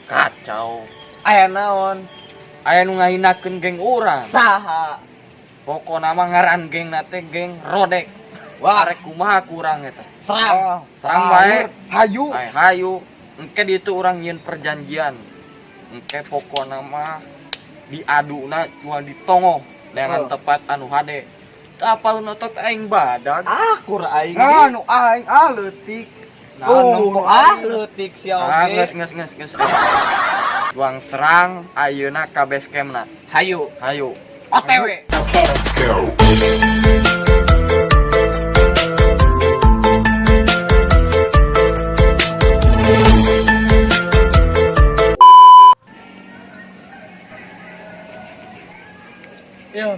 Kacau. Aya naon? Aya nu ngahinakeun geng urang. Saha? Pokona mah ngaran geng teh geng Rodek. Wah, Arek kumaha kurang eta? Serang. Serang bae. Hayu. Ay, hayu. Engke di itu urang nyieun perjanjian. Engke pokona mah diaduna cuma ditongoh dengan tempat anu hade. Apal notot aing badag. Ah, kur aing. Ah, nu aing ah leutik. Nah, nempo ah leutik sia Ah, oge. geus geus geus geus. Juang serang ayeuna ka base campna. Hayu. Hayu. OTW. Yo.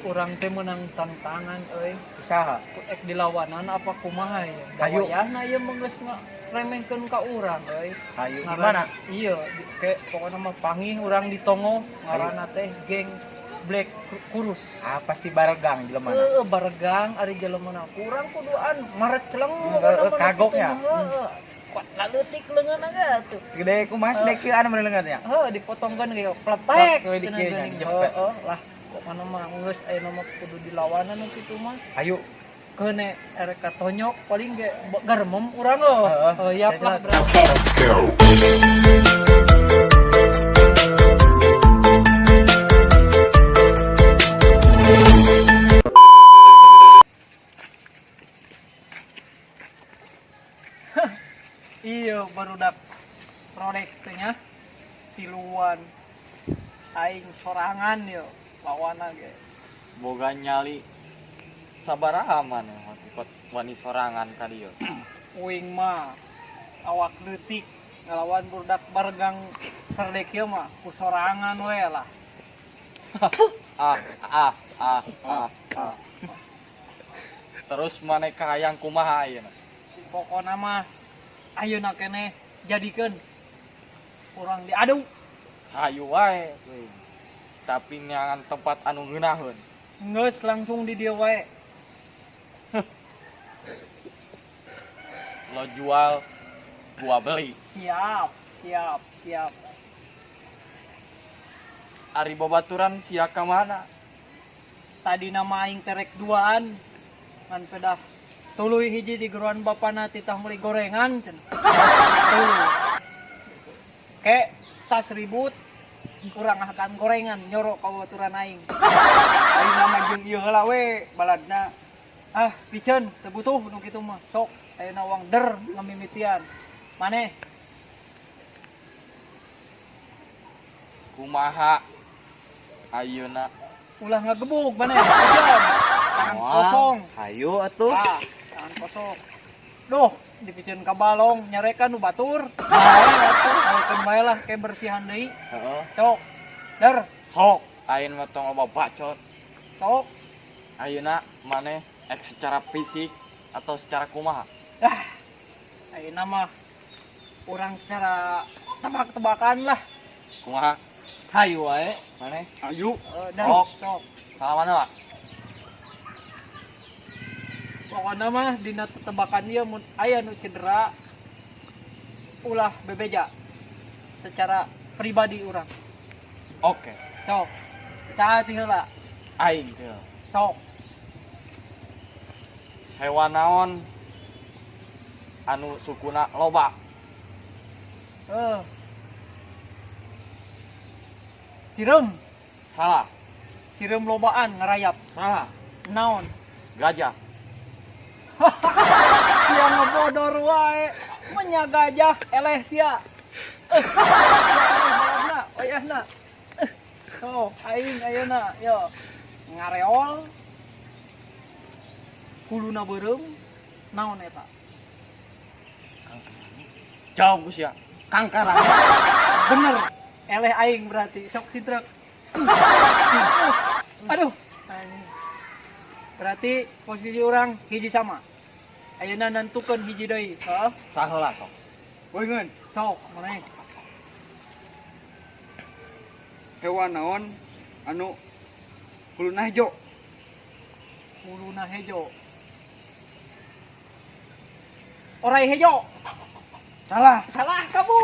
Urang teh menang tantangan euy. Saha? Ek dilawanan apa kumaha ya? Hayu. Dawayahna ieu mah geus ngaremehkeun ka urang euy. Hayu di Ngaran- mana? Iya, ke pokokna mah pangih urang di Tongo, ngaranna teh geng Black Kurus. Ah, pasti baregang jelema. Heeh, baregang ari jelemana kurang kuduan mareceleng Heeh, kagoknya. Heeh. Kuat laleutik leungeunna ge atuh. Segede kumaha sih kieu anu leungeun nya? Heuh, dipotongkeun ge pletek. Plek, we di kieu nya, dijepet. Heeh, lah kok mana mah geus aya mah kudu dilawanan nu kitu mah. Hayu. Keune erek katonyok paling ge garemem urang loh. Heeh. Oh, yap lah berarti. Iya, barudak proyek teh nya tiluan aing sorangan yo lawana ge. Boga nyali sabaraha maneh ikut wani sorangan ka dieu. Uing mah awak leutik ngelawan budak baregang serdek ieu mah ku sorangan we lah. Ah ah ah ah ah. Terus maneh kahayang kumaha ayeuna? Pokona mah ayeuna keneh jadikeun urang diadu. Hayu wae. Tapi neangan tempat anu ngeunaheun. Geus langsung di dieu wae. Lo jual, gua beli. Siap, siap, siap. Ari babaturan sia ka mana? Tadi nama aing terek duaan ngan pedah tuluy hiji di geruan bapana titah meuli gorengan cenah. Tuh. Ke tas ribut kurang akan gorengan nyorok ka babaturan aing. Aing nama jeung ieu heula we baladna. Ah, piceun teu butuh nu kitu mah. Sok ayeuna wang der ngamimitian. Maneh Kumaha ayeuna? Ulah ngagebug maneh. Piceun. Tangan kosong. Hayu atuh. Ah, tangan kosong. Duh, dipiceun ka balong nyarekan nu batur. Bae atuh, nyarekan bae lah kayak bersihan deui. Heeh. Sok. Der, Sok ayeuna mah tong loba bacot. Sok. Ayeuna maneh ek secara fisik atau secara kumaha? Ah, ayeuna mah urang secara tebak-tebakan lah. Kumaha? Hayu wae maneh. Hayu. Dan Sok. sok. Salah mana lah? Pokokna mah dina tebakan ieu mun aya nu cedera ulah bebeja secara pribadi urang. Oke. Sok. Saha ti heula? Aing teh. Sok. Hewan naon anu sukuna loba? Sireum. Salah. Sireum lobaan ngarayap. Salah. Naon? Gajah. Sia ngebodor wae. Menya gajah eleh sia. Oyahna, oyahna. Oh, aing ayeuna yo. Ngareol. Huluna beureum. Naon eta? Jauh ku sia. Kangkarang. Bener. Eleh aing berarti sok sitrek. Aduh. Berarti posisi orang hiji sama. Ayeuna nentukeun hiji deui, heeh. Saheula sok. Weungeun. Sok, maneh. Hewan naon anu huluna hejo? Huluna hejo. Orai hejo. Salah. Salah kamu.